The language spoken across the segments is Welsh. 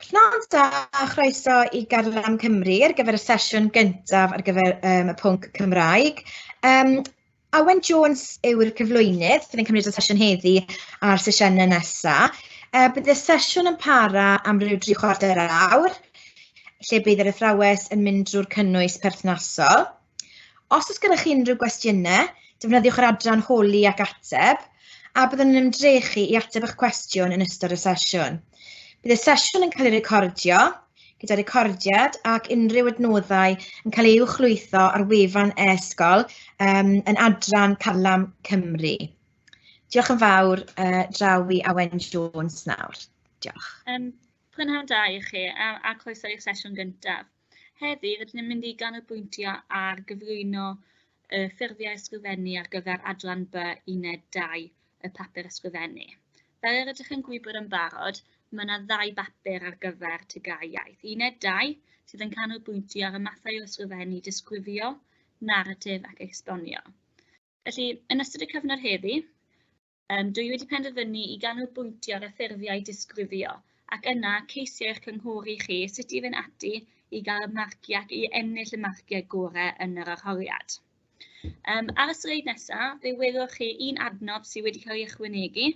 Pnawn da a chroeso i Garlam Cymru ar gyfer y sesiwn gyntaf ar gyfer um, y pwnc Cymraeg. Um, Awen Jones yw'r cyflwynydd fydd yn cymryd y sesiwn heddi a'r sesiynau nesaf. Uh, bydd y sesiwn yn para am ryw dri chwarter awr, lle bydd yr athrawes yn mynd drwy'r cynnwys perthnasol. Os oes gyda chi unrhyw gwestiynau, defnyddiwch yr adran holi ac ateb, a byddwn yn ymdrechu i ateb eich cwestiwn yn ystod y sesiwn. Bydd y sesiwn yn cael ei recordio, gyda recordiad ac unrhyw adnoddau yn cael eu uwchlwytho ar wefan e-sgol um, yn adran Carlam Cymru. Diolch yn fawr uh, draw i Awen Jones nawr. Diolch. Um, prynhawn da i chi a, a croeso i'r sesiwn gyntaf. Heddi, rydyn ni'n mynd i ganolbwyntio ar gyflwyno y ffurfiau ysgrifennu ar gyfer adran B uned 2 y papur ysgrifennu. Fel yr ydych yn gwybod yn barod, mae yna ddau bapur ar gyfer TGAU Iaith. Uned 2 sydd yn canolbwyntio ar y mathau o ysgrifennu disgrifio, naratif ac esbonio. Felly, yn ystod y cyfnod heddi, Um, dwi wedi penderfynu i ganolbwyntio ar y ffurfiau disgrifio ac yna ceisio eich cynghori chi sut i fynd ati i gael y marciau ac i ennill y marciau gorau yn yr arholiad. Um, ar y sleid nesaf, fe welwch chi un adnodd sydd wedi cael ei ychwanegu,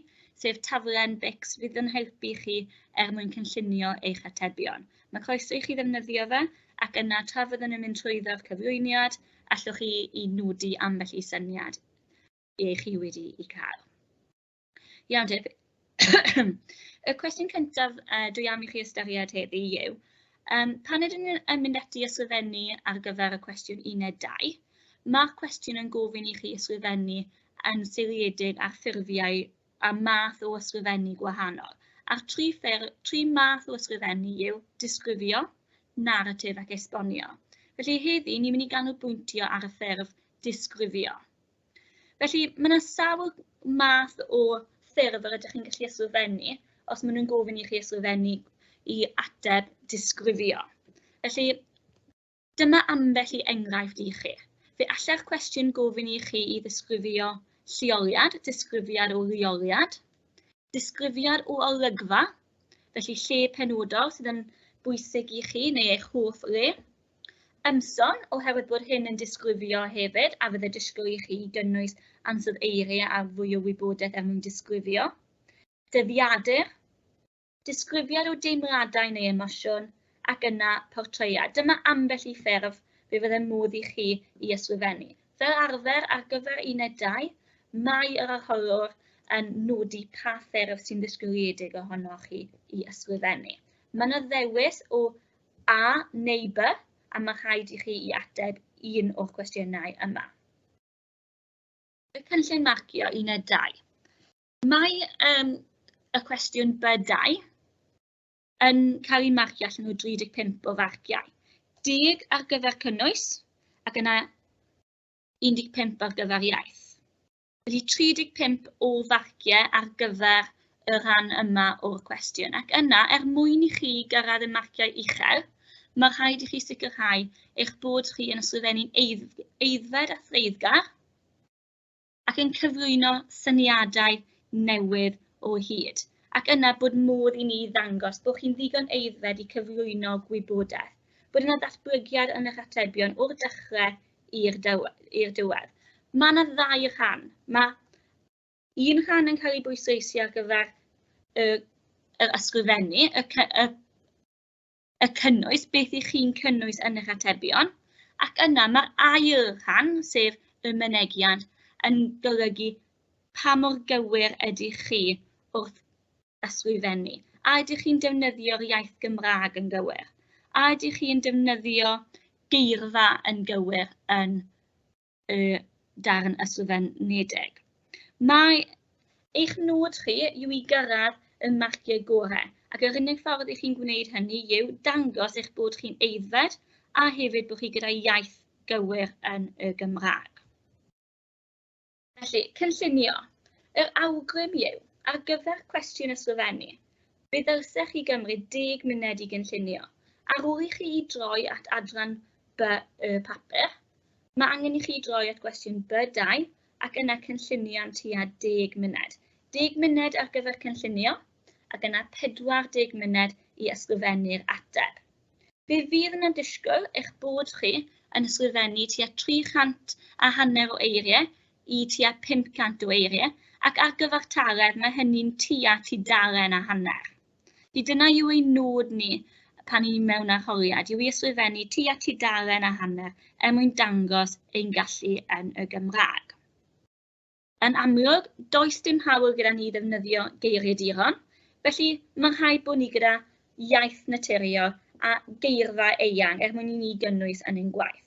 sef taflen Bix fydd yn helpu chi er mwyn cynllunio eich atebion. Mae croeso i chi ddefnyddio fe, ac yna tra fyddwn yn mynd trwyddo'r cyflwyniad, allwch chi i nodi ambell i syniad i chi wedi i cael. Iawn te, y cwestiwn cyntaf uh, dwi am i chi ystyried heddi yw, um, pan ydyn ni yn mynd ati i ysgrifennu ar gyfer y cwestiwn uned 2, mae'r cwestiwn yn gofyn i chi ysgrifennu yn seiliedig ar ffurfiau a math o ysgrifennu gwahanol. A'r tri, ffur, tri math o ysgrifennu yw disgrifio, naratif ac esbonio. Felly heddi, ni'n mynd i ganolbwyntio ar y ffurf disgrifio. Felly, mae yna sawl math o ffurf yr ydych chi'n gallu ysgrifennu os maen nhw'n gofyn i chi ysgrifennu i ateb disgrifio. Felly, dyma ambell i enghraifft i chi. Fe allai'r cwestiwn gofyn i chi i ddisgrifio lleoliad, disgrifiad o leoliad, disgrifiad o olygfa, felly lle penodol sydd yn bwysig i chi neu eich hoff le. Ymson, oherwydd bod hyn yn disgrifio hefyd, a fydde disgwyl i chi gynnwys ansawdd eiriau a fwy o wybodaeth er mwyn disgrifio. Dyddiadur, disgrifiad o deimladau neu emosiwn, ac yna portread. Dyma ambell i ffurf fe fydde modd i chi i ysgrifennu. Fel arfer, ar gyfer uned 2, mae yr arholwr yn nodi pa ffurf sy'n ddisgwyliedig ohonoch chi i ysgrifennu. Mae yna ddewis o A neu B, a mae rhaid i chi i ateb un o'r cwestiynau yma. Y cynllun marcio uned 2. Mae um, y cwestiwn B2 yn cael ei marcio allan o 35 o farciau. 10 ar gyfer cynnwys ac yna 15 ar gyfer iaith. Felly 35 o farciau ar gyfer y rhan yma o'r cwestiwn. Ac yna, er mwyn i chi gyrraedd y marciau uchel, mae rhaid i chi sicrhau eich bod chi yn ysgrifennu'n eiddfed a threiddgar ac yn cyflwyno syniadau newydd o hyd. Ac yna bod modd i ni ddangos bod chi'n ddigon eiddfed i cyflwyno gwybodaeth, bod yna ddatblygiad yn eich atebion o'r dechrau i'r diwedd. Mae yna ddau rhan. Mae un rhan yn cael ei bwysleisio ar gyfer y, yr ysgrifennu, y, y, y cynnwys, beth ych chi'n cynnwys yn eich atebion, ac yna mae'r ail rhan, sef y mynegiant, yn golygu pa mor gywir ydych chi wrth ysgrifennu? A ydych chi'n defnyddio'r iaith Gymraeg yn gywir? A ydych chi'n defnyddio geirfa yn gywir yn y darn ysgrifenedig? Mae eich nod chi yw i gyrraedd y marciau gorau, ac yr unig ffordd i chi'n gwneud hynny yw dangos eich bod chi'n aeddfed a hefyd bod chi gyda iaith gywir yn y Gymraeg. Felly, cynllunio. Yr awgrym yw, ar gyfer cwestiwn ysgrifennu, fe ddylsech chi gymryd 10 munud i gynllunio. Ar ôl i chi droi at adran B y papur, mae angen i chi droi at gwestiwn B2 ac yna cynllunio am tua 10 munud. 10 munud ar gyfer cynllunio ac yna 40 munud i ysgrifennu'r ateb. Fe fydd yna disgwyl eich bod chi yn ysgrifennu tua 300 a hanner o eiriau i tua 500 o eiriau, ac ar gyfartaledd mae hynny'n tua tudalen a hanner. Felly dyna yw ein nod ni pan ni mewn arholiad, yw i ysgrifennu tua tudalen a hanner er mwyn dangos ein gallu yn y Gymraeg. Yn amlwg, does dim hawl gyda ni ddefnyddio geiriaduron, felly mae'n rhaid bod ni gyda iaith naturiol a geirfa eang er mwyn i ni gynnwys yn ein gwaith.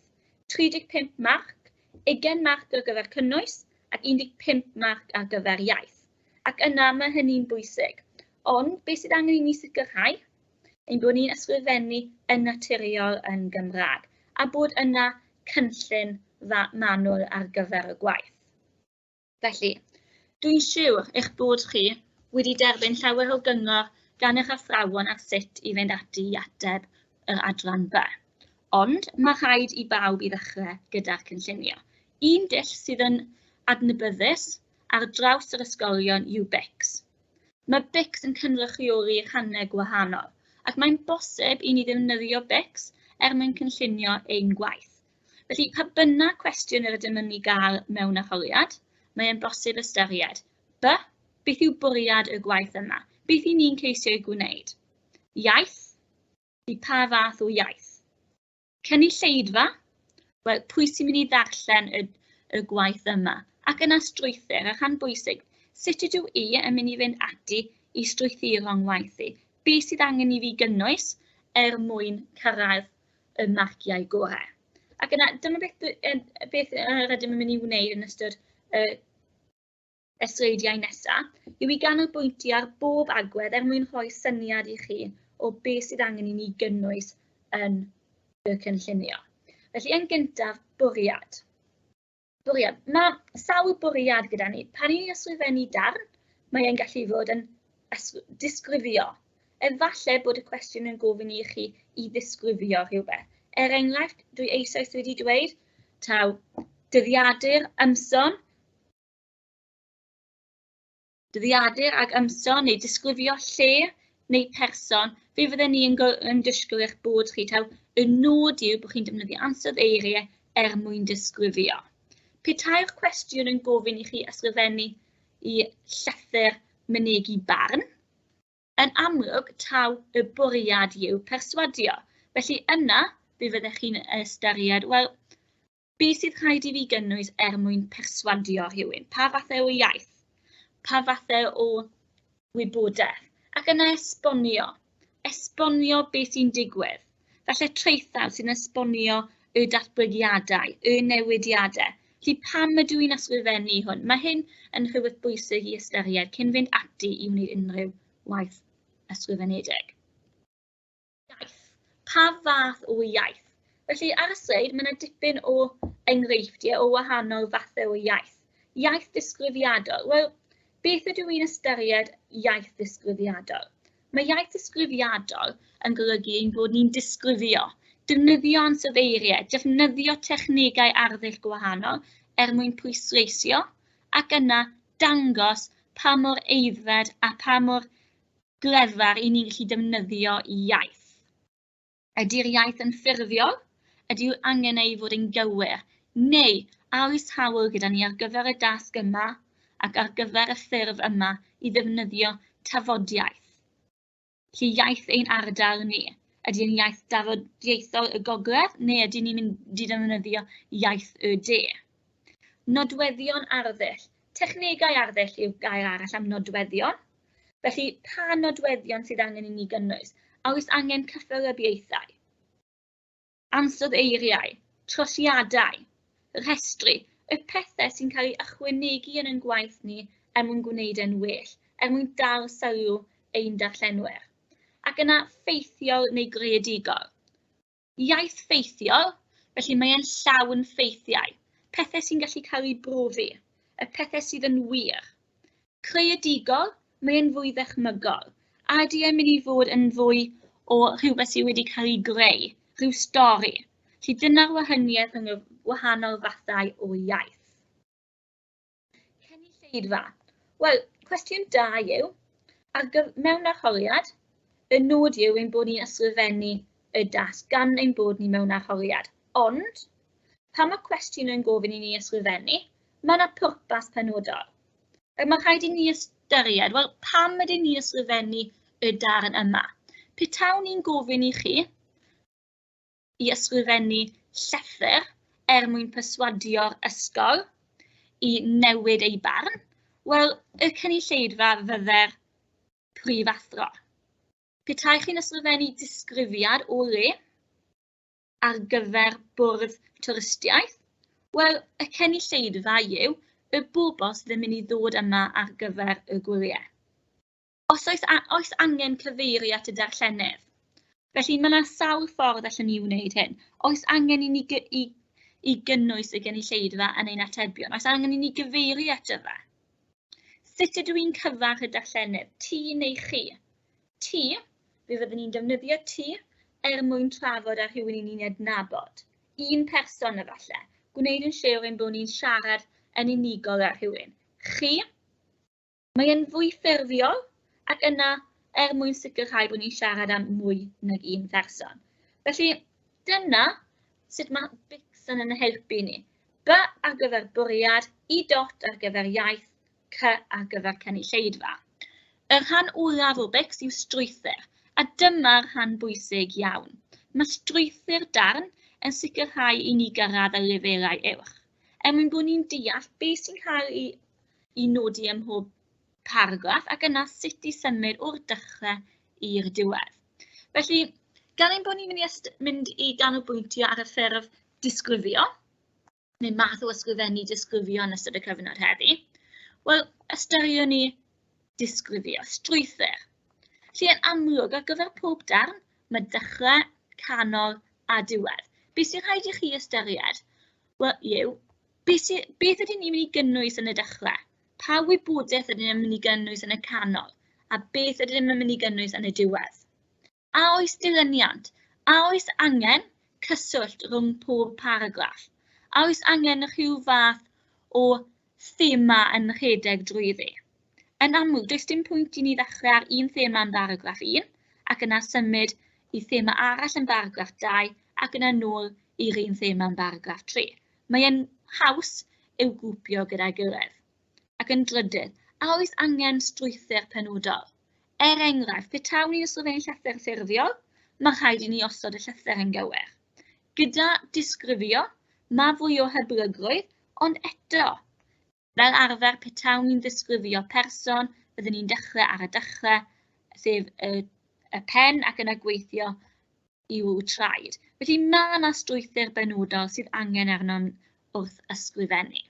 35 marc, 20 marc ar gyfer cynnwys ac 15 marc ar gyfer iaith. Ac yna mae hynny'n bwysig. Ond beth sydd angen i ni sicrhau? Ein bod ni'n ysgrifennu yn naturiol yn Gymraeg a bod yna cynllun manwl ar gyfer y gwaith. Felly, dwi'n siwr eich bod chi wedi derbyn llawer o gyngor gan eich athrawon ar sut i fynd ati i ateb yr adran B. Ond mae rhaid i bawb i ddechrau gyda'r cynllunio. Un dull sydd yn adnabyddus ar draws yr ysgolion yw BICS. Mae BICS yn cynrychioli rhannau gwahanol, ac mae'n bosib i ni ddefnyddio BICS er mwyn cynllunio ein gwaith. Felly, pa bynnag cwestiwn yr ydym yn ei gael mewn arholiad, mae'n bosib ystyried. B, beth yw bwriad y gwaith yma? Beth i ni'n ceisio ei gwneud? Iaith, i pa fath o iaith? Cynulleidfa, wel, pwy sy'n mynd i ddarllen y, y gwaith yma? Ac yna strwythur, y rhan bwysig, sut ydw i yn mynd i fynd ati i strwythuro'n ngwaith i? Beth sydd angen i fi gynnwys er mwyn cyrraedd y marciau gorau? Ac yna, dyma beth, beth rydym yn mynd i wneud yn ystod y esreidiau nesaf, yw i ganolbwyntio ar bob agwedd er mwyn rhoi syniad i chi o beth sydd angen i ni gynnwys yn y cynllunio. Felly, yn gyntaf, bwriad. Bwriad. Mae sawl bwriad gyda ni. Pan ni'n ysgrifennu darn, mae e'n gallu fod yn disgrifio. Efallai bod y cwestiwn yn gofyn i chi i ddisgrifio rhywbeth. Er enghraifft, dwi eisoes wedi dweud taw dyddiadur ymson, dyddiadur ag ymson neu disgrifio lle neu person, fe fydden ni yn, yn disgwyl eich bod chi taw y nod yw bod chi'n defnyddio ansawdd eiriau er mwyn disgrifio. Petai'r cwestiwn yn gofyn i chi ysgrifennu i llythyr mynegi barn, yn amlwg taw y bwriad yw perswadio. Felly yna, fe fyddech chi'n ystyried, wel, Beth sydd rhaid i fi gynnwys er mwyn perswadio rhywun? Pa fathau o iaith? Pa fathau o wybodaeth? Ac yna esbonio. Esbonio beth sy'n digwydd. Falle traethawd sy'n esbonio y datblygiadau, y newidiadau. Felly pam ydw i'n ysgrifennu hwn? Mae hyn yn rhywbeth bwysig i ystyried cyn fynd ati i wneud unrhyw waith ysgrifenedig. Iaith. Pa fath o iaith? Felly ar y sleid mae yna dipyn o enghreifftiau o wahanol fathau o iaith. Iaith disgrifiadol. Wel, beth ydw i'n ystyried iaith ddisgrifiadol? Mae iaith ddisgrifiadol yn golygu ein bod ni'n disgrifio, defnyddio ansoddeiriau, defnyddio technegau arddull gwahanol er mwyn pwysleisio ac yna dangos pa mor aeddfed a pa mor glyfar i ni'n gallu defnyddio iaith. Ydy'r iaith yn ffurfiol? Ydy angen ei fod yn gywir? Neu a oes hawl gyda ni ar gyfer y dasg yma ac ar gyfer y ffurf yma i ddefnyddio tafodiaith? Felly iaith ein ardal ni. Ydy yn iaith dafodieithol y gogledd neu ydy ni'n mynd i ddefnyddio iaith y de? Nodweddion arddull. Technegau arddull yw gair arall am nodweddion. Felly, pa nodweddion sydd angen i ni gynnwys? A oes angen cyffelybiaethau? Ansawdd eiriau, trosiadau, rhestru, y pethau sy'n cael ei ychwanegu yn ein gwaith ni er mwyn gwneud e'n well, er mwyn dal sylw ein darllenwyr. Ac yna ffeithiol neu greadigol. Iaith ffeithiol, felly mae e'n llawn ffeithiau, pethau sy'n gallu cael eu brofi, y pethau sydd yn wir. Creadigol, mae e'n fwy ddychmygol. A ydy e'n mynd i fod yn fwy o rhywbeth sydd wedi cael ei greu, rhyw stori? Felly dyna'r wahaniaeth rhwng y wahanol fathau o iaith. Cynulleidfa. Wel, cwestiwn da yw, ar mewn arholiad, Y nod yw ein bod ni'n ysgrifennu y dasg gan ein bod ni mewn arholiad. Ond, pan mae cwestiwn yn gofyn i ni ysgrifennu, mae yna pwrpas penodol. Ac mae rhaid i ni ystyried, wel, pam ydyn ni'n ysgrifennu y darn yma? Petawn ni'n gofyn i chi i ysgrifennu llythyr er mwyn perswadio'r ysgol i newid ei barn, wel, y cynulleidfa fydde'r prifathro. Petai chi'n ysgrifennu disgrifiad o le ar gyfer bwrdd twristiaeth, wel, y cynulleidfa yw y bobl sydd yn mynd i ddod yma ar gyfer y gwyliau. Os oes, oes angen cyfeirio at y darllenydd. Felly mae yna sawl ffordd allan ni wneud hyn. Oes angen i ni i gynnwys y gynulleidfa yn ein atebion? Oes angen i ni gyfeirio ato fe? Sut ydw i'n cyfarch y darllenydd? Ti neu chi? Ti, fe fyddwn ni'n defnyddio ti er mwyn trafod â rhywun i ni'n adnabod. Un person efallai. Gwneud yn siŵr ein bod ni'n siarad yn unigol â rhywun. Chi, mae e'n fwy ffurfiol ac yna er mwyn sicrhau bod ni'n siarad am mwy nag un person. Felly dyna sut mae Bixen yn helpu ni. B ar gyfer bwriad, I dot ar gyfer iaith, C ar gyfer cynulleidfa. Y rhan olaf o Bix yw strwythur, a dyma'r rhan bwysig iawn. Mae strwythur darn yn sicrhau i ni gyrraedd y lefelau uwch, er mwyn bod ni'n deall beth sy'n cael ei nodi ym mhob paragraff ac yna sut i symud o'r dechrau i'r diwedd. Felly, gan ein bod ni'n mynd i, mynd i ganolbwyntio ar y ffurf disgrifio, neu math o ysgrifennu disgrifio yn ystod y cyfnod heddi, wel, ystyriwn ni disgrifio, strwythur. Felly, yn amlwg, ar gyfer pob darn, mae dechrau, canol a diwedd. Beth sy'n rhaid i chi ystyried? Wel, yw, beth ydyn ni'n mynd i gynnwys yn y dechrau? Pa wybodaeth ydyn ni'n mynd i gynnwys yn y canol? A beth ydyn ni'n mynd i gynnwys yn y diwedd? A oes dilyniant? A oes angen cyswllt rhwng pob paragraff? A oes angen rhyw fath o thema yn rhedeg drwyddi? Yn amlwg, does dim pwynt i ni ddechrau ar un thema yn baragraff 1 ac yna symud i thema arall yn baragraff 2 ac yna nôl i'r un thema yn baragraff 3. Mae e'n haws i'w grwpio gyda'i gilydd. Ac yn drydydd, a oes angen strwythur penodol? Er enghraifft, petawn ni'n ysgrifennu llythyr ffurfiol, mae rhaid i ni osod y llythyr yn gywir. Gyda disgrifio, mae fwy o hyblygrwydd, ond eto, fel arfer, petawn ni'n ddisgrifio person, byddwn ni'n dechrau ar y dechrau, sef y pen, ac yna gweithio i'w traed. Felly mae yna strwythur benodol sydd angen arnom wrth ysgrifennu.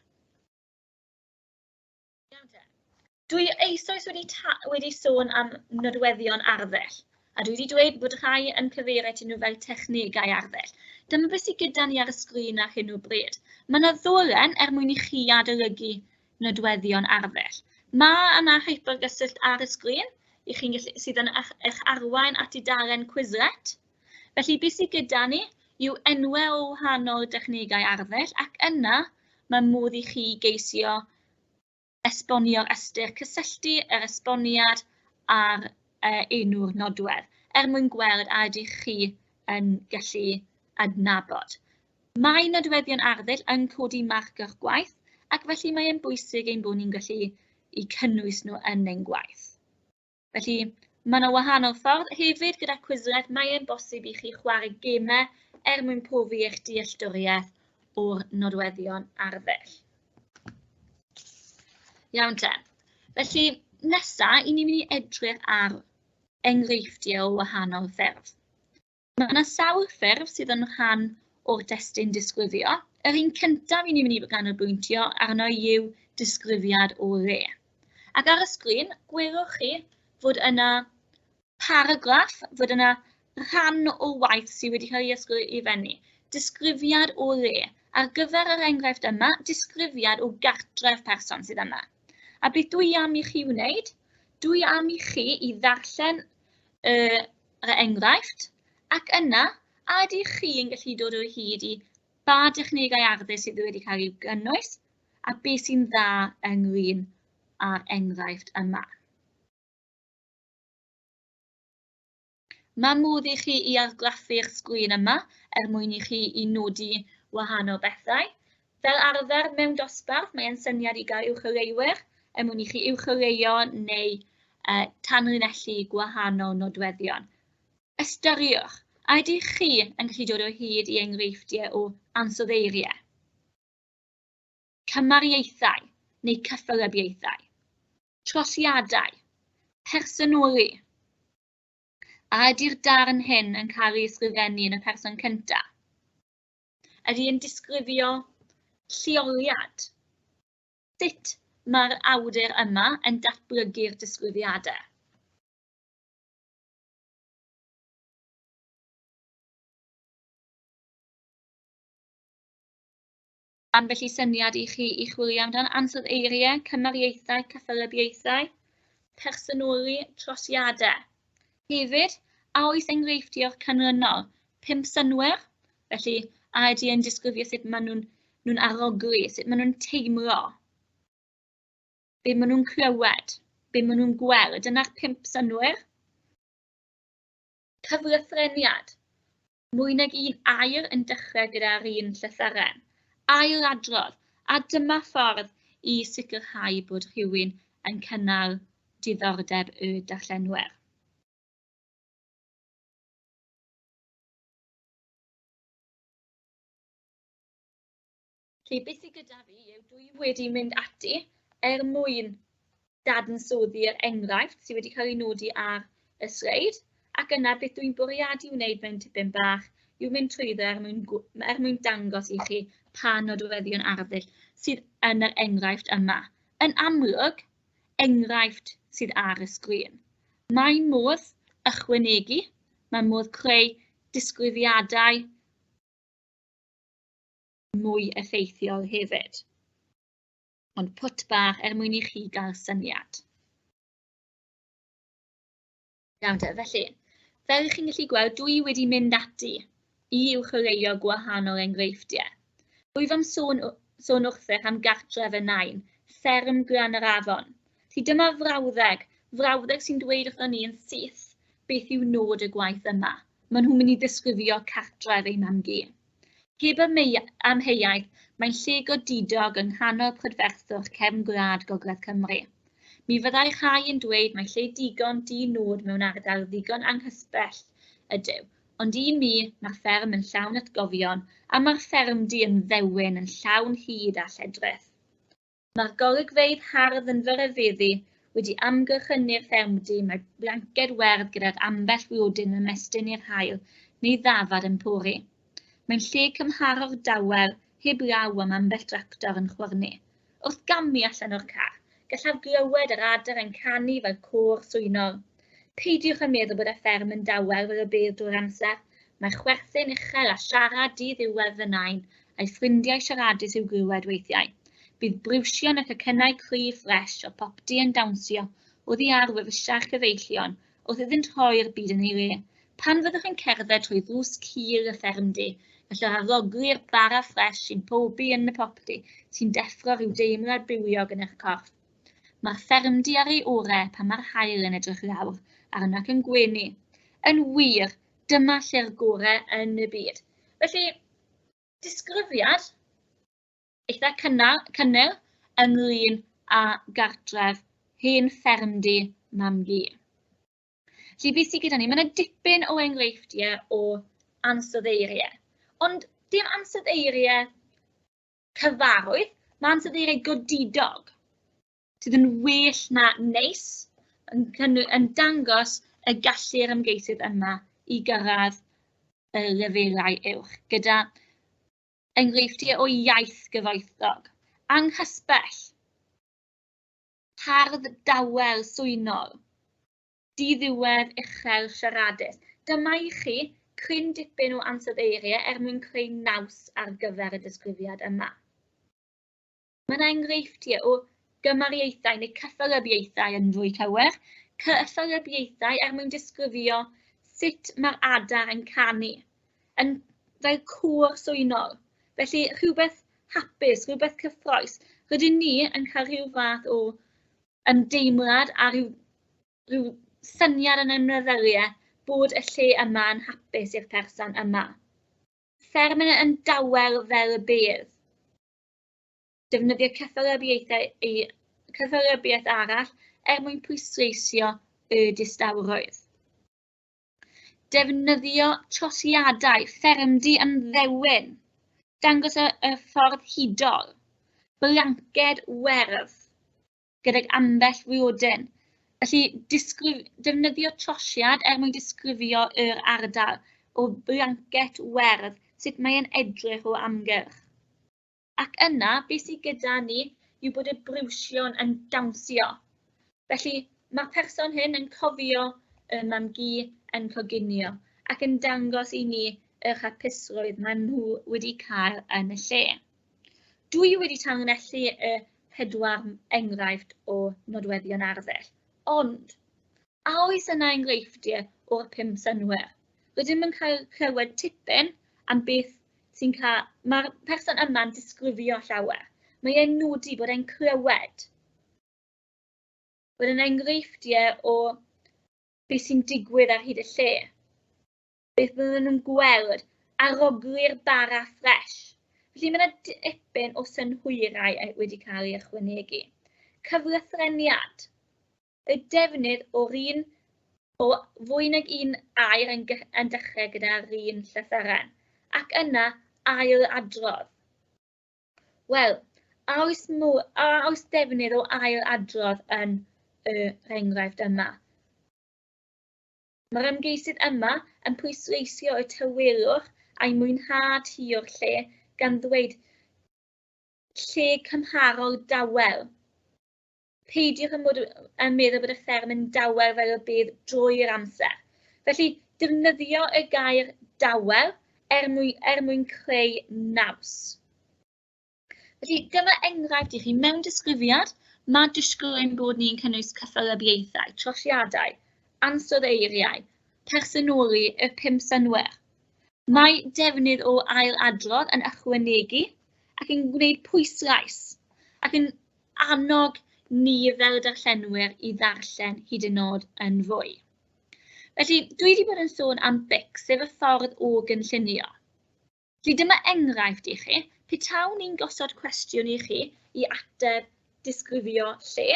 Dwi eisoes wedi sôn am nodweddion arddull, a dwi wedi dweud bod rhai yn cyfeirio atyn nhw fel technegau arddull. Dyma beth sydd gyda ni ar y sgrin ar hyn o bryd. Mae yna ddolen er mwyn i chi adolygu nodweddion arddull. Mae yna hypergyswllt ar y sgrin i chi'n gallu, sydd yn eich arwain at dudalen Quizlet. Felly, beth sydd gyda ni yw enwau o wahanol dechnegau arddull, ac yna mae modd i chi geisio esbonio'r ystyr, cysylltu yr esboniad a'r enw'r nodwedd, er mwyn gweld a ydych chi yn gallu adnabod. Mae nodweddion arddull yn codi marc o'ch gwaith, ac felly mae'n bwysig ein bod ni'n gallu eu cynnwys nhw yn ein gwaith. Felly, mae yna wahanol ffordd hefyd gyda Quizlet, mae'n bosib i chi chwarae gemau er mwyn profi eich dealltwriaeth o'r nodweddion arddull. Iawn te. Felly, nesa, i ni'n mynd i edrych ar enghreifftiau o wahanol ffyrdd. Mae yna sawl ffurf sydd yn rhan o'r destun disgrifio. Yr un cyntaf i ni'n mynd i ganolbwyntio arno yw disgrifiad o le. Ac ar y sgrin, gwelwch chi fod yna paragraff, fod yna rhan o waith sydd wedi cael ei ysgrifennu. Disgrifiad o le. Ar gyfer yr enghraifft yma, disgrifiad o gartref person sydd yma. A beth dwi am i chi wneud? Dwi am i chi i ddarllen yr enghraifft, ac yna, a ydych chi yn gallu dod o hyd i ba dechnegau arddull sydd wedi cael eu gynnwys a beth sy'n dda ynglyn â'r enghraifft yma. Mae modd i chi i argraffu'r sgrin yma er mwyn i chi i nodi wahanol bethau. Fel arfer mewn dosbarth, mae e'n syniad i gael uwcholeuwyr er mwyn i chi uwcholeuo neu tanlinellu gwahanol nodweddion. Ystyriwch, a ydych chi yn gallu dod o hyd i enghreifftiau o ansoddeiriau, cymariaethau neu cyffelybiaethau, trosiadau, personoli? A ydy'r darn hyn yn cael ei ysgrifennu yn y person cyntaf? Ydy e'n disgrifio lleoliad? Sut mae'r awdur yma yn datblygu'r disgrifiadau? Ambell i syniad i chi i chwilio amdan ansawdd eiriau, cymariaethau, cyffelybiaethau, personoli, trosiadau. Hefyd, a oes enghreifftiau o'r canlynol? 5 synnwyr, felly a ydy e'n disgrifio sut maen nhw'n arogli, sut maen nhw'n teimlo, be maen nhw'n clywed, be maen nhw'n gweld. Dyna'r 5 synnwyr. Cyflythreniad. Mwy nag un air yn dechrau gyda'r un llythyren. Ailadrodd, a dyma ffordd i sicrhau bod rhywun yn cynnal diddordeb y darllenwyr. Felly, beth sydd gyda fi yw dwi wedi mynd ati er mwyn dadansoddi'r enghraifft sydd wedi cael ei nodi ar y sleid, ac yna beth dwi'n bwriadu wneud mewn tipyn bach yw mynd trwyddo er mwyn dangos i chi pa nodweddion arddull sydd yn yr enghraifft yma. Yn amlwg, enghraifft sydd ar y sgrin. Mae modd ychwanegu, mae modd creu disgrifiadau mwy effeithiol hefyd. Ond pwt bach er mwyn i chi gael syniad. Iawn te, felly, fel ych chi'n gallu gweld, dwi wedi mynd ati i uwcholeuo gwahanol enghreifftiau. Rwyf am sôn wrthych am gartref y nain, fferm Glan yr Afon. Felly dyma frawddeg sy'n dweud wrthon ni yn syth beth yw nod y gwaith yma. Maen nhw'n mynd i ddisgrifio cartref eu mam-gu. Heb amheuaeth, mae'n lle godidog yng nghanol prydferthwch cefn gwlad Gogledd Cymru. Mi fyddai rhai yn dweud mai lle digon di-nod mewn ardal ddigon anghysbell ydyw, ond i mi, mae'r fferm yn llawn atgofion, a mae'r ffermdy yn ddewin yn llawn hud a lledrith. Mae'r golygfeydd hardd yn fy rhyfeddu wedi amgylchynu'r ffermdy, mae blanced werdd gydag ambell flodyn yn ymestyn i'r haul neu ddafad yn pori. Mae'n lle cymharol dawel, heb law am ambell dractor yn chwyrnu. Wrth gamu allan o'r car, gallaf glywed yr adar yn canu fel côr swynol. Peidiwch â meddwl bod y fferm yn dawel fel y bydd drwy'r amser. Mae chwerthin uchel a siarad diddiwedd fy nain, a'i ffrindiau siaradus i'w glywed weithiau. Bydd briwsion y cacynnau cryf ffres o popty yn dawnsio oddi ar wefusau'r cyfeillion wrth iddynt rhoi'r byd yn ei le. Pan fyddwch yn cerdded trwy ddrws cul y ffermdy, gallwch arogli'r bara ffres sy'n pobi yn y popty, sy'n deffro rhyw deimlad bywiog yn eich corff. Mae'r ffermdy ar ei orau pan mae'r haul yn edrych lawr arno ac yn gwenu. Yn wir, dyma lle'r gorau yn y byd. Felly, disgrifiad eitha cynnil ynglyn â gartref hen ffermdy mam-gu. Felly, beth sydd gyda ni? Mae yna dipyn o enghreifftiau o ansoddeiriau, ond dim ansoddeiriau cyfarwydd, mae ansoddeiriau godidog sydd yn well na neis, yn dangos y gallu'r ymgeisydd yma i gyrraedd y lefelau uwch, gyda enghreifftiau o iaith gyfoethog, anghysbell, hardd dawel swynol, diddiwedd uchel siaradus. Dyma i chi cryn dipyn o ansoddeiriau er mwyn creu naws ar gyfer y disgrifiad yma. Mae yna enghreifftiau o gymariaethau neu cyffelybiaethau yn fwy cywir, cyffelybiaethau er mwyn disgrifio sut mae'r adar yn canu, yn fel côr swynol. Felly rhywbeth hapus, rhywbeth cyffrous. Rydyn ni yn cael rhyw fath o ymdeimlad a rhyw syniad yn ein meddyliau bod y lle yma yn hapus i'r person yma. Fferm yn dawel fel y bedd. Defnyddio cyffelybiaethau i cyffelybiaeth arall er mwyn pwysleisio y distawrwydd. Defnyddio trosiadau, ffermdy yn ddewin. Dangos y, y ffordd hudol. Blanced werdd gydag ambell friodyn. Felly, disgrif, defnyddio trosiad er mwyn disgrifio yr ardal o blancet werdd, sut mae'n edrych o amgylch. Ac yna, beth sydd gyda ni yw bod y briwsion yn dawnsio. Felly, mae'r person hyn yn cofio y mam-gu yn coginio ac yn dangos i ni yr hapusrwydd maen nhw wedi cael yn y lle. Dwi wedi tanlinellu y pedwar enghraifft o nodweddion arddull, ond a oes yna enghreifftiau o'r pum synnwyr? Rydym yn cael clywed tipyn am beth sy'n cael... Mae'r person yma'n disgrifio llawer. Mae e'n nodi bod e'n clywed. Bod yn enghreifftiau o beth sy'n digwydd ar hyd y lle. Beth bydden nhw'n gweld, arogli'r bara ffres. Felly mae yna dipyn o synhwyrau wedi cael ei ychwanegu. Cyflythreniad. Y defnydd o'r un o fwy nag un air yn, yn dechrau gyda'r un llythyren. Ac yna ail adrodd. Wel, a oes, mw, a oes defnydd o ail adrodd yn yr enghraifft yma? Mae'r ymgeisydd yma yn pwysleisio y tawelwch a'i mwynhad hi o'r lle, gan ddweud lle cymharol dawel. Peidiwch yn, bod, yn meddwl bod y fferm yn dawel fel y bydd drwy'r amser. Felly, defnyddio y gair dawel er mwyn, er mwyn creu naws. Felly, dyma enghraifft i chi. Mewn disgrifiad, mae disgwyl ein bod ni'n cynnwys cyffelybiaethau, trosiadau, ansawdd eiriau, personoli y pum synnwyr. Mae defnydd o ail adrodd yn ychwanegu ac yn gwneud pwyslais ac yn annog ni fel darllenwyr i ddarllen hyd yn oed yn fwy. Felly, dwi wedi bod yn sôn am BIC, sef y ffordd o gynllunio. Felly dyma enghraifft i chi. Petawn ni'n gosod cwestiwn i chi i ateb disgrifio lle,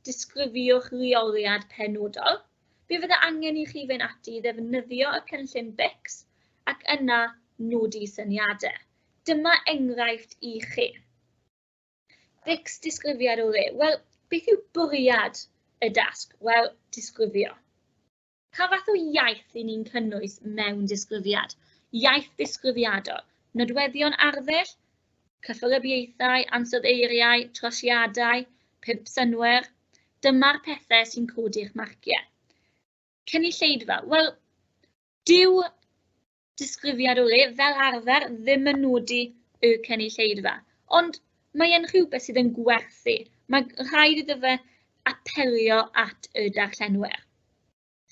disgrifiwch leoliad penodol, fe fydde angen i chi fynd ati i ddefnyddio y cynllun BICS ac yna nodi syniadau. Dyma enghraifft i chi. BICS disgrifiad o le. Wel, beth yw bwriad y dasg? Wel, disgrifio. Pa fath o iaith 'y ni'n cynnwys mewn disgrifiad? Iaith ddisgrifiadol, nodweddion arddull, cyffelybiaethau, ansoddeiriau, trosiadau, pump synnwyr. Dyma'r pethau sy'n codi'ch marciau. Cynulleidfa. Wel, dyw disgrifiad o le fel arfer ddim yn nodi y cynulleidfa, ond mae e'n rhywbeth sydd yn gwerthu. Mae rhaid iddo fe apelio at y darllenwyr.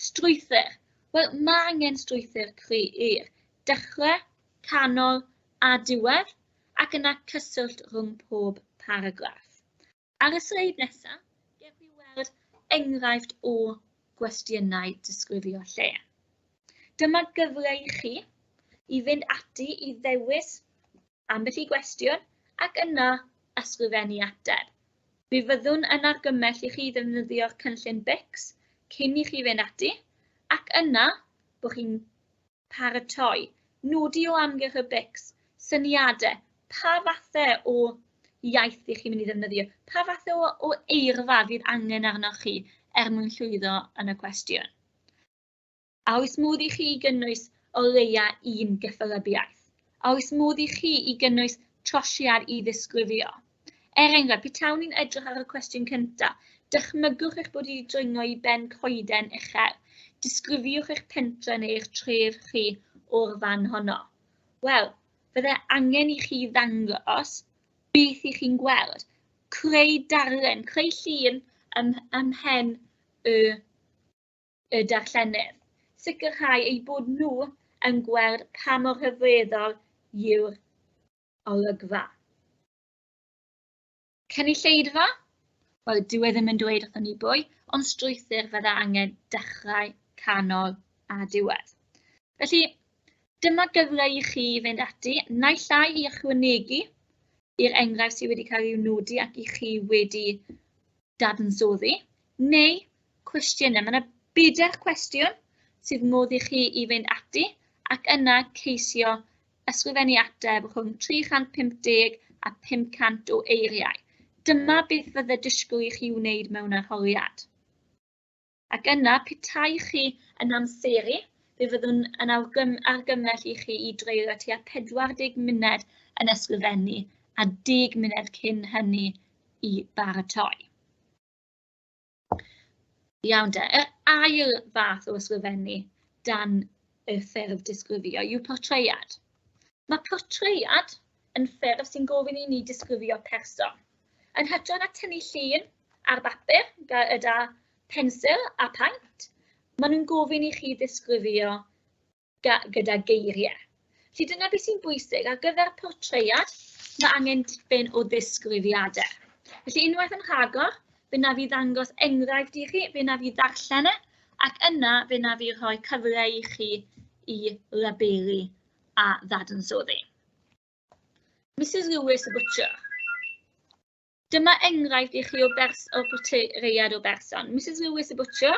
Strwythur. Wel, mae angen strwythur clir. Dechrau, canol a diwedd, ac yna cyswllt rhwng pob paragraff. Ar y sleid nesaf, gewch chi weld enghraifft o gwestiynau disgrifio lle. Dyma gyfle i chi i fynd ati i ddewis ambell i gwestiwn ac yna ysgrifennu ateb. Mi fyddwn yn argymell i chi ddefnyddio'r cynllun BICS cyn i chi fynd ati ac yna bod chi'n paratoi, nodi o amgylch y BICS, syniadau, pa fathau o iaith ych chi'n mynd i ddefnyddio, pa fathau o, o eirfa fydd angen arnoch chi er mwyn llwyddo yn y cwestiwn. A oes modd i chi gynnwys o leia un gyffelybiaeth? A oes modd i chi i gynnwys trosiad i ddisgrifio? Er enghraifft, petawn i'n edrych ar y cwestiwn cyntaf, dychmygwch eich bod wedi dringo i ben coeden uchel. Disgrifiwch eich pentre neu eich tref chi o'r fan honno. Wel, fydde angen i chi ddangos beth i chi'n gweld. Creu darlun, creu llun ym, ym mhen y, y darllenydd. Sicrhau eu bod nhw yn gweld pa mor rhyfeddol yw'r olygfa. Cynulleidfa? Wel, dyw e ddim yn dweud wrthon ni bwy, ond strwythur fydda angen dechrau, canol a diwedd. Felly, dyma gyfle i chi fynd ati, naill ai i ychwanegu i'r enghraifft sydd wedi cael ei nodi ac i chi wedi dadansoddi, neu cwestiynau. Mae yna bedair cwestiwn sydd modd i chi i fynd ati ac yna ceisio ysgrifennu ateb rhwng 350 a 500 o eiriau. Dyma beth fydde disgwyl i chi wneud mewn arholiad. Ac yna, petai chi yn amseru, fe fyddwn yn argymell i chi i dreulio tua 40 munud yn ysgrifennu a 10 munud cyn hynny i baratoi. Iawn de, yr ail fath o ysgrifennu dan y ffurf disgrifio yw portread. Mae portread yn ffurf sy'n gofyn i ni disgrifio person. Yn hytrach na tynnu llun ar bapur gyda pensil a paent, maen nhw'n gofyn i chi ddisgrifio gyda geiriau. Felly dyna beth sy'n bwysig. Ar gyfer portread, mae angen tipyn o ddisgrifiadau. Felly unwaith yn rhagor, fe wna fi ddangos enghraifft i chi, fe wna fi ddarllen e, ac yna fe wna fi rhoi cyfle i chi i labelu a ddadansoddi. Mrs Lewis y Butcher. Dyma enghraifft i chi o bers o portread o berson. Mrs Lewis y Butcher,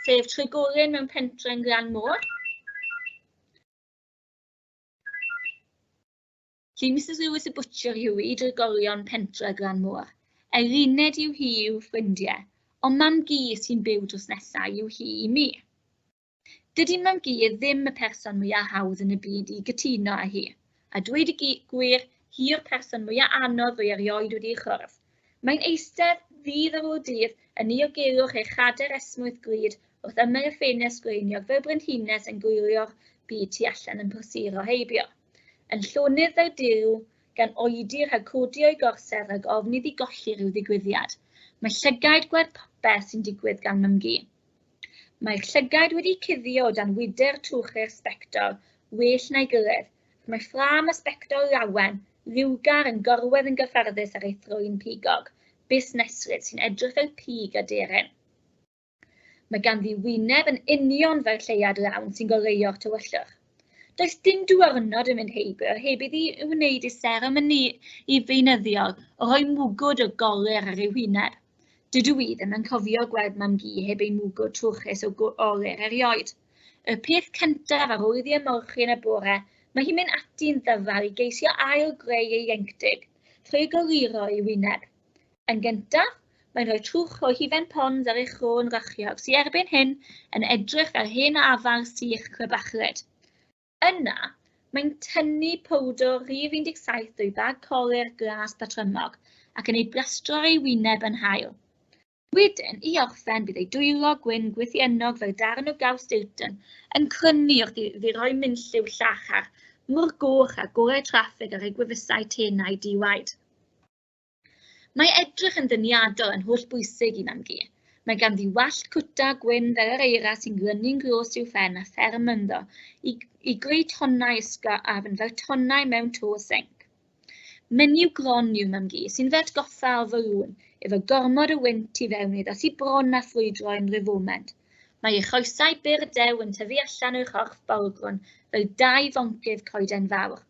sef trigolyn mewn pentre yn Glan Môr. Felly Mrs Lewis y Butcher yw i drigolion pentre Glan Môr. Eluned yw hi i'w ffrindiau, ond mam-gu sy'n byw drws nesaf yw hi i mi. Dydy mam-gu ddim y person mwya' hawdd yn y byd i gytuno â hi. A dweud y gwir, hi yw'r person mwya' anodd rwy erioed wedi'i chwrdd. Mae'n eistedd, ddydd ar ôl dydd, yn niogelwch ei chadair esmwyth glyd wrth ymyl y ffenest sgleiniog fel brenhines yn gwylio'r byd tu allan yn prysuro heibio. Yn llonydd fel Duw, gan oedi rhag codi o'i gorsedd rhag ofn iddi golli rhyw ddigwyddiad. Mae llygaid gweld popeth sy'n digwydd gan mam-gu. Mae'r llygaid wedi cuddio o dan wydr trwchus sbectol well na'i gilydd, ac mae ffrâm y sbectol lawen, liwgar yn gorwedd yn gyfforddus ar ei thrwyn pigog, busneslyd sy'n edrych fel pig aderyn. Mae ganddi wyneb yn union fel lleuad lawn sy'n goleuo'r tywyllwch. Does dim diwrnod yn mynd heibio heb iddi wneud ei seremoni i feunyddiol o roi mwgwd o golur ar ei hwyneb. Dydw i ddim yn cofio gweld mam-gu heb ei mwgwd trwchus o olur erioed. Y peth cyntaf ar ôl iddi ymolchi yn y bore, mae hi'n mynd ati'n ddyfal i geisio ail-greu ei ieuenctid trwy goluro ei wyneb. Yn gyntaf, mae'n rhoi trwch o hufen Pond's ar ei chrôn rachiog sy erbyn hyn yn edrych fel hen afal sych crybachlyd. Yna, mae'n tynnu powdr rhif 17 o'i bag colur glas patrymog ac yn ei blastro ar ei wyneb yn haul. Wedyn, i orffen, bydd ei dwylo gwyn gwythiennog fel darn o gaws Stilton yn crynu wrth iddi roi minlliw llachar mor goch â gorau traffig ar ei gwefusau tenau di-waed. Mae edrych yn ddeniadol yn hollbwysig i mam-gu. Mae ganddi wallt cwta gwyn fel yr eira sy'n glynu'n glos i'w phen a fferm ynddo i, i greu tonnau ysgafn fel tonnau mewn to sinc. Menyw gron yw mam-gu sy'n fy atgoffa o falŵn efo gormod o wynt tu fewn iddo sy bron â ffrwydro unrhyw foment. Mae ei choesau byr dew yn tyfu allan o'i chorff bolgrwn fel dau foncyff coeden fawr.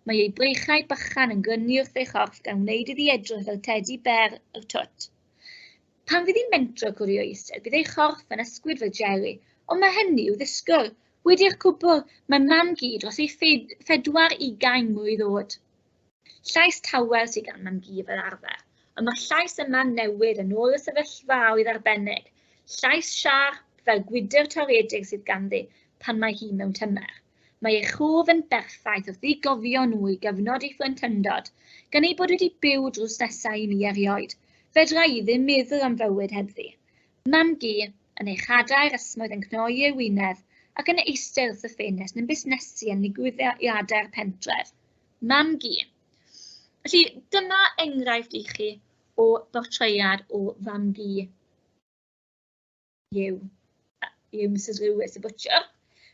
Mae ei breichiau bychan yn glynu wrth ei chorff gan wneud iddi edrych fel tedi bêr y twt. Pan fydd hi'n mentro codi o'i eistedd, bydd ei chorff yn ysgwyd fel jeli, ond mae hynny i'w ddisgwyl. Wedi'r cwbl, mae mam-gu dros ei phedwar ugain mlwydd oed. Llais tawel sydd gan mam-gu fel arfer, ond mae'r llais yma'n newid yn ôl y sefyllfaoedd arbennig. Llais siarp fel gwydr toredig sydd ganddi pan mae hi mewn tymer. Mae ei chof yn berffaith wrth iddi gofio nhw i gyfnod ei phlentyndod, gan ei bod wedi byw drws nesaf i mi erioed. Fedra i ddim meddwl am fywyd hebddi. Mam-gu, yn ei chadair esmwyth yn cnoi ei wyneb ac yn eistedd wrth y ffenest yn busnesu yn nigwyddiadau'r pentref. Mam-gu. Felly, dyma enghraifft i chi o bortread o fam-gu. Yw, yw Mrs Lewis y butcher.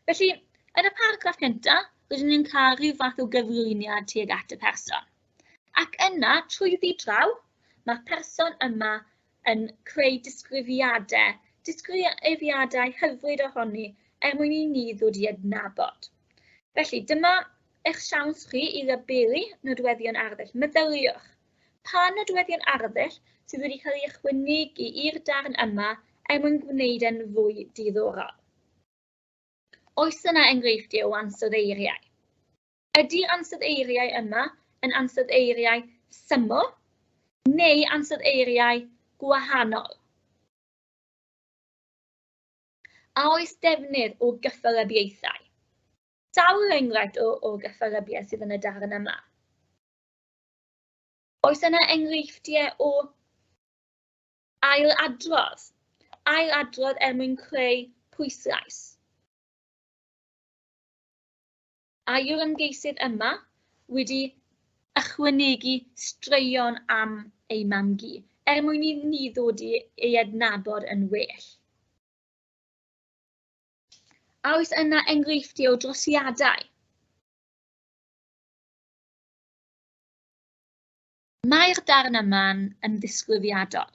Felly, yn y paragraff cyntaf, rydyn ni'n cael rhyw fath o gyflwyniad tuag at y person. Ac yna, trwyddi draw, mae'r person yma yn creu disgrifiadau, disgrifiadau hyfryd ohoni er mwyn i ni ddod i adnabod. Felly, dyma eich siawns chi i labelu nodweddion arddull. Meddyliwch, pa nodweddion arddull sydd wedi cael ei ychwanegu i'r darn yma er mwyn gwneud e'n fwy diddorol? Oes yna enghreifftiau o ansoddeiriau? Ydy'r ansoddeiriau yma yn ansoddeiriau syml neu ansoddeiriau gwahanol? A oes defnydd o gyffelybiaethau? Sawl enghraifft o, o gyffelybiaeth sydd yn y darn yma? Oes yna enghreifftiau o ailadrodd? Ailadrodd er mwyn creu pwyslais. A yw'r ymgeisydd yma wedi ychwanegu straeon am ei mam-gu, er mwyn i ni ddod i ei adnabod yn well? A oes yna enghreifftiau o drosiadau? Mae'r darn yma'n yn ddisgrifiadol.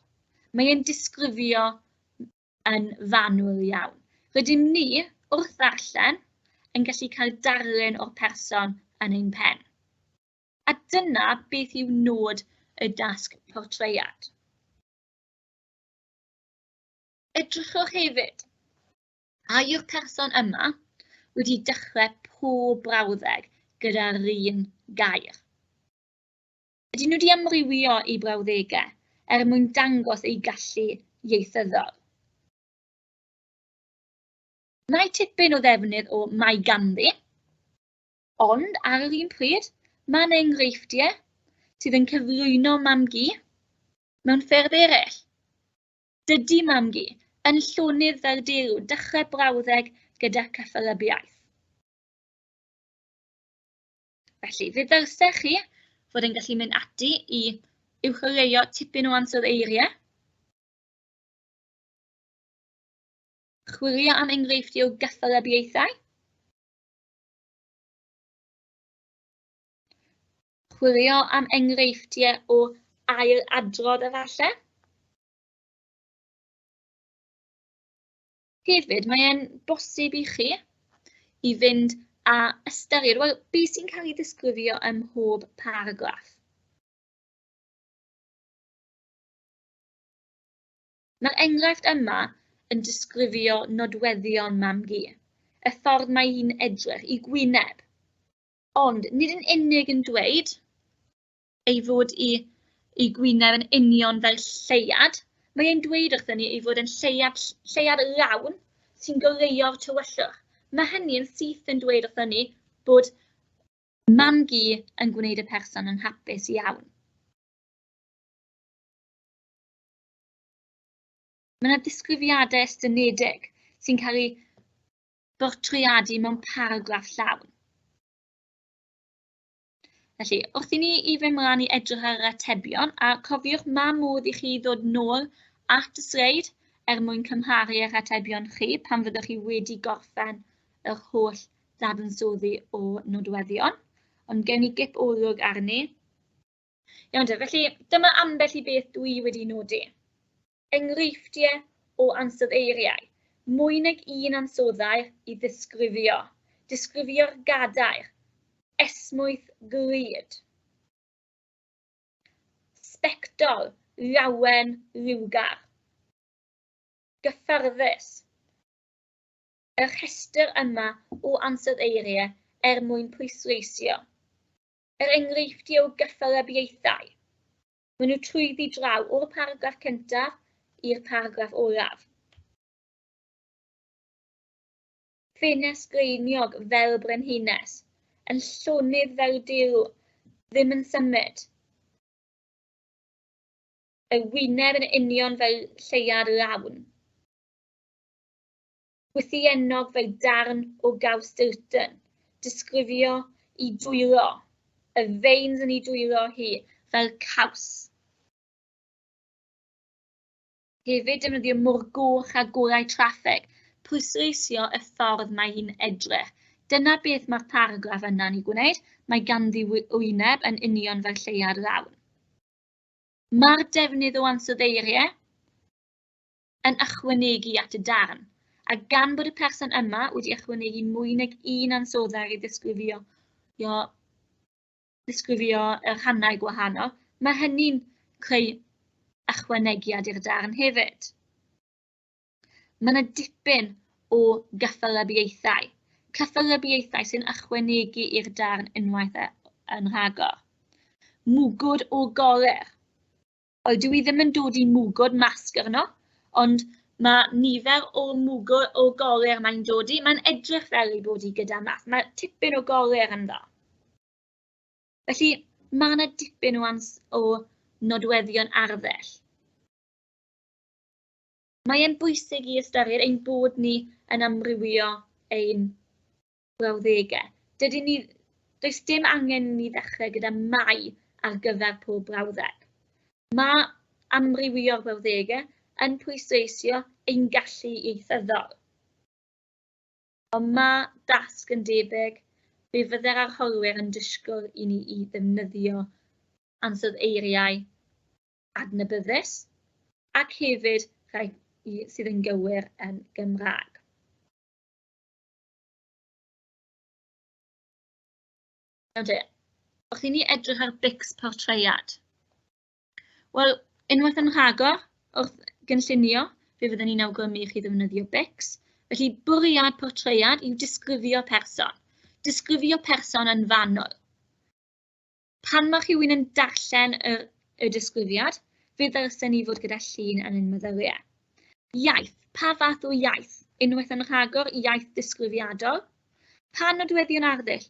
Mae e'n disgrifio yn fanwl iawn. Rydym ni, wrth ddarllen, yn gallu cael darlun o'r person yn ein pen. A dyna beth yw nod y dasg portread. Edrychwch hefyd, a yw'r person yma wedi dechrau pob brawddeg gyda'r un gair? Ydyn nhw wedi amrywio eu brawddegau er mwyn dangos eu gallu ieithyddol? Mae tipyn o ddefnydd o 'mae ganddi', ond ar yr un pryd, mae yna enghreifftiau sydd yn cyflwyno mam-gu mewn ffyrdd eraill. Dydy mam-gu yn llonydd fel derw, dechrau brawddeg gyda cyffelybiaeth. Felly, fe ddylsech chi fod yn gallu mynd ati i uwcholeuo tipyn o ansawdd eiriau, chwilio am enghreifftiau o gyffelybiaethau, chwilio am enghreifftiau o ail adrodd efallai. Hefyd, mae e'n bosib i chi i fynd a ystyried, wel, beth sy'n cael ei ddisgrifio ym mhob paragraff? Mae'r enghraifft yma yn disgrifio nodweddion mam-gu, y ffordd mae hi'n edrych, ei gwyneb. Ond nid yn unig yn dweud ei fod i ei gwyneb yn union fel lleuad, mae e'n dweud wrthyn ni ei fod yn lleuad, lleuad lawn sy'n goleuo'r tywyllwch. Mae hynny yn syth yn dweud wrthyn ni bod mam-gu yn gwneud y person yn hapus iawn. Mae yna ddisgrifiadau estynedig sy'n cael eu bortreadu mewn paragraff llawn. Felly, wrth i ni i fynd mlaen i edrych ar yr atebion, a cofiwch ma' modd i chi ddod nôl at y sleid er mwyn cymharu eich atebion chi pan fyddwch chi wedi gorffen yr holl ddadansoddi o nodweddion. Ond gewn ni gip olwg arni. Iawn te, felly dyma ambell i beth dwi wedi nodi. Enghreifftiau o ansoddeiriau. Mwy nag un ansoddair i ddisgrifio. Disgrifio'r gadair. Esmwyth glud. Sbectol, lawen, liwgar. Gyfforddus. Y rhestr yma o ansoddeiriau er mwyn pwysleisio. Yr enghreifftiau o gyffelybiaethau. Maen nhw trwyddi draw o'r paragraff cyntaf i'r paragraff olaf. Ffenest greiniog fel brenhines, yn llonydd fel derw, ddim yn symud. Y wyneb yn union fel lleuad lawn. Gwythiennog fel darn o gaws Stilton, disgrifio i dwylo, y veins yn ei dwylo hi, fel caws. Hefyd defnyddio mor goch a golau traffig, pwysleisio y ffordd mae hi'n edrych. Dyna beth mae'r paragraff yna'n ei gwneud, mae ganddi wyneb yn union fel lleuad lawn. Mae'r defnydd o ansoddeiriau yn ychwanegu at y darn. A gan bod y person yma wedi ychwanegu mwy nag un ansoddair i ddisgrifio y rhannau gwahanol, mae hynny'n creu ychwanegiad i'r darn hefyd. Mae yna dipyn o gyffelybiaethau, cyffelybiaethau sy'n ychwanegu i'r darn unwaith yn rhagor. Mwgwd o goler. Wel, dwi ddim yn dod i mwgwd masg arno, ond mae nifer o mwgwd o goler mae'n dod i. Mae'n edrych fel ei bod hi gyda masg. Mae tipyn o goler ynddo. Felly, mae yna dipyn o nodweddion arddull. Mae e'n bwysig i ystyried ein bod ni yn amrywio ein brawddegau. Dydyn ni, does dim angen i ni ddechrau gyda mai ar gyfer pob brawddeg. Mae amrywio'r brawddegau yn pwysleisio ein gallu ieithyddol. Ond mae dasg yn debyg, fe fydde'r arholwyr yn disgwyl i ni i ddefnyddio ansawdd eiriau adnabyddus ac hefyd rhai sydd yn gywir yn Gymraeg. Nawr te, wrth i ni edrych ar Bix portread. Wel, unwaith yn rhagor, wrth gynllunio, fe fyddwn ni'n awgrymu i chi ddefnyddio Bix. Felly, bwriad portread yw disgrifio person. Disgrifio person yn fanwl. Pan mae rhywun yn darllen y disgrifiad, fe ddylsen ni fod gyda llun yn ein meddyliau. Iaith. Pa fath o iaith? Unwaith yn rhagor, iaith disgrifiadol. Pa nodweddion arddull?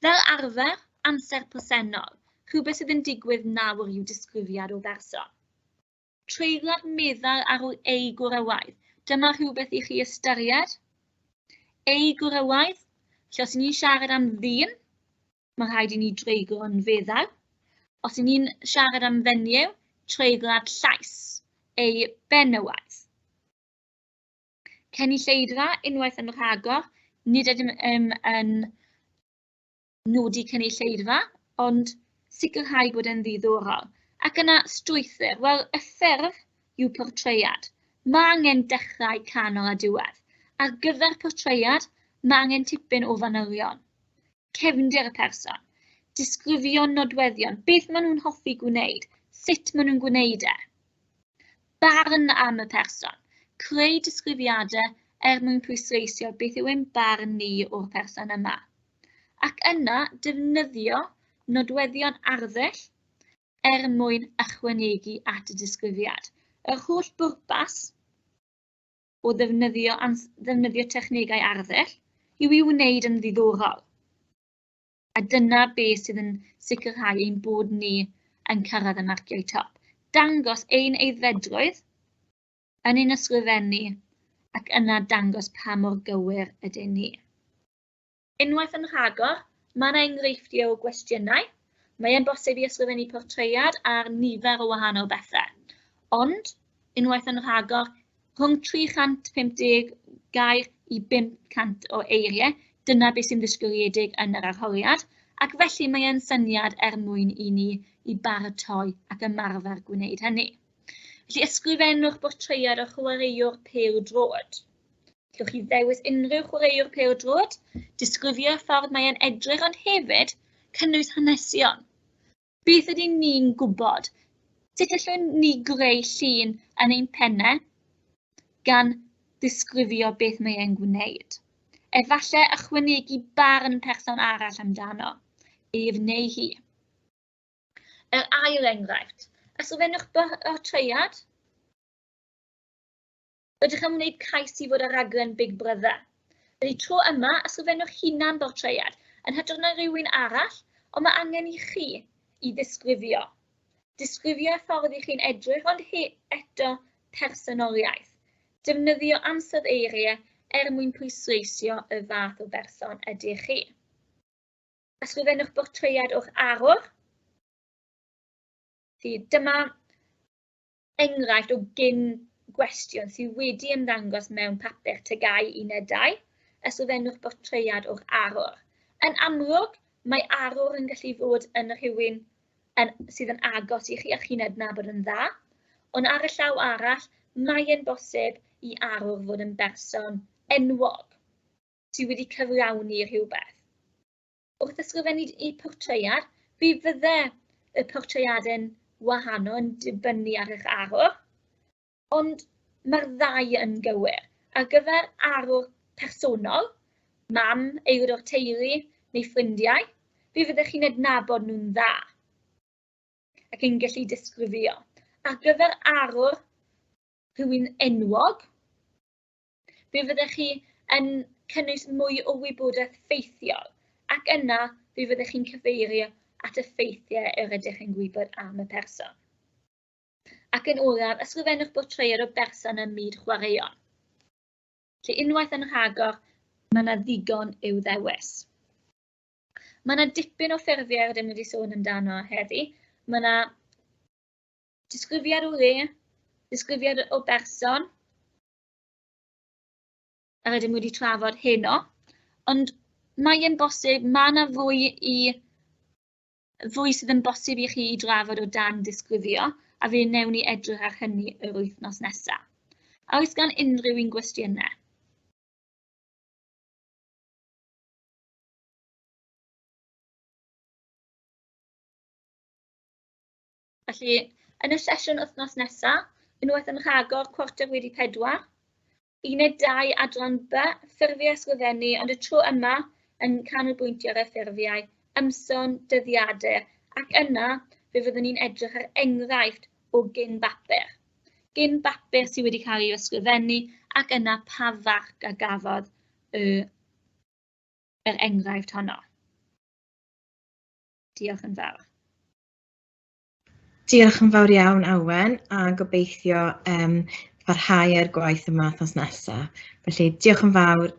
Fel arfer, amser presennol. Rhywbeth sydd yn digwydd nawr yw disgrifiad o berson. Treiglad meddal ar ôl ei gwrywaidd. Dyma rhywbeth i chi ystyried. Ei gwrywaidd. Felly os ni'n siarad am ddyn, mae rhaid i ni dreiglo yn feddal. Os y'n ni'n siarad am fenyw, treiglad llais, ei benywaidd. Cynulleidfa, unwaith yn rhagor, nid ydym yn nodi cynulleidfa, ond sicrhau bod e'n ddiddorol. Ac yna strwythur, wel, y ffurf yw portread. Mae angen dechrau, canol a diwedd. Ar gyfer portread, mae angen tipyn o fanylion. Cefndir y person, disgrifio nodweddion, beth maen nhw'n hoffi gwneud, sut maen nhw'n gwneud e. Barn am y person, creu disgrifiadau er mwyn pwysleisio beth yw ein barn ni o'r person yma. Ac yna defnyddio nodweddion arddull er mwyn ychwanegu at y disgrifiad. Yr holl bwrpas o ddefnyddio technegau arddull yw i wneud yn ddiddorol. A dyna beth sydd yn sicrhau ein bod ni yn cyrraedd y marciau top. Dangos ein aeddfedrwydd yn ein ysgrifennu ac yna dangos pa mor gywir ydyn ni. Unwaith yn rhagor, mae yna enghreifftiau o gwestiynau. Mae e'n bosib i ysgrifennu portread ar nifer o wahanol bethau. Ond, unwaith yn rhagor, rhwng 350 gair i 500 o eiriau, dyna beth sy'n ddisgwyliedig yn yr arholiad, ac felly mae e'n syniad er mwyn i ni i baratoi ac ymarfer gwneud hynny. Felly ysgrifennwch bortread o chwaraewr pêl-droed. Gallwch chi ddewis unrhyw chwaraewr pêl-droed, disgrifio y ffordd mae e'n edrych, ond hefyd cynnwys hanesion. Beth ydyn ni'n gwybod? Sut allwn ni greu llun yn ein pennau gan ddisgrifio beth mae e'n gwneud? Efallai ychwanegu barn person arall amdano, ef neu hi. Yr ail enghraifft, ysgrifennwch bortread. Rydych am wneud cais i fod ar raglen Big Brother. Felly tro yma, ysgrifennwch hunan bortread, yn hytrach na rhywun arall, ond mae angen i chi i ddisgrifio. Disgrifio y ffordd i chi'n edrych, ond eto personoliaeth. Defnyddio ansawdd eiriau er mwyn pwysleisio y fath o berson ydych chi. Ysgrifennwch bortread o'ch arwr. Dyma enghraifft o gyn gwestiwn sydd wedi ymddangos mewn papur TGAU uned 2. Ysgrifennwch bortread o'ch arwr. Yn amlwg, mae arwr yn gallu fod yn rhywun sydd yn agos i chi a chi'n adnabod yn dda, ond ar y llaw arall, mae e'n bosib i arwr fod yn berson enwog sydd wedi cyflawni rhywbeth. Wrth ysgrifennu eu portread, fe fydde y portreadau'n wahanol yn dibynnu ar eich arwr, ond mae'r ddau yn gywir. Ar gyfer arwr personol, mam, aelod o'r teulu neu ffrindiau, fe fyddech chi'n adnabod nhw'n dda ac yn gallu disgrifio. Ar gyfer arwr rhywun enwog, fe fyddech chi yn cynnwys mwy o wybodaeth ffeithiol, ac yna fe fyddech chi'n cyfeirio at y ffeithiau yr ydych yn gwybod am y person. Ac yn olaf, ysgrifennwch bortread o berson ym myd chwaraeon. Lle unwaith yn rhagor, mae yna ddigon i'w ddewis. Mae yna dipyn o ffurfiau rydym wedi sôn amdano heddi. Mae yna disgrifiad o le, disgrifiad o berson, yr ydym wedi trafod heno, ond mae e'n bosib, mae yna fwy i fwy sydd yn bosib i chi i drafod o dan disgrifio, a fe wnewn ni edrych ar hynny yr wythnos nesaf. A oes gan unrhyw un gwestiynau? Felly, yn y sesiwn wythnos nesaf, unwaith yn rhagor, 4:15, uned 2 adran B, ffurfiau ysgrifennu, ond y tro yma yn canolbwyntio ar y ffurfiau ymson, dyddiadau, ac yna fe fyddwn ni'n edrych ar enghraifft o gyn bapur. Gyn bapur sydd wedi cael ei ysgrifennu ac yna pa farc a gafodd y, yr enghraifft honno. Diolch yn fawr. Diolch yn fawr iawn, Awen, a gobeithio parhau â'r gwaith yma wythnos nesaf. Felly, diolch yn fawr.